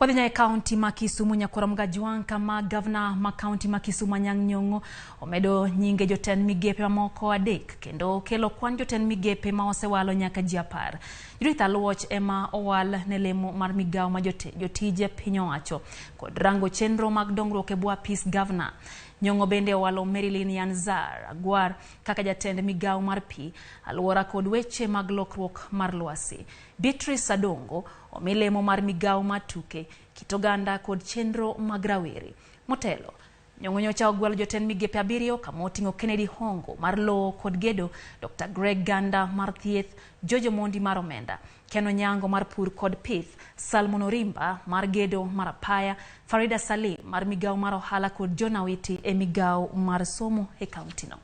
Wadhi nyaka e kaunti ma Kisumu Nyakwar Mgajwang' kama gavana ma kaunti ma Kisumu Anyang' Nyong'o omedo nyinge jotend migepe mamoko adek kendo kelo kwan jotend migepe ma osewalo nyaka ji 10. Judith Aluoch ema owal ne lemo mar migawo ma jotije piny owacho kod rango chenro mag dongruok e bwo apis gavana. Nyong'o bende owalo Marilyn Yanzar Agwar kaka jatend migawo mar pi, alwora kod weche mag lokruok mar lwasi. Beatrice Adongo omi lemo mar migawo mar tuke, kit oganda kod chenro mag rawere. Motelo, Nyong'o nyocha ogwelo jotend migepe 7 kama oting'o Kennedy Hongo mar lowo kod gedo, Dr. Greg Ganda mar thieth, George Omondi mar omenda, Ken Onyango mar pur kod pith, Salmon Orimba mar gedo mar apaya, Farida Salim mar migawo mar ohala kod John Awiti e migawo mar somo e kauntino.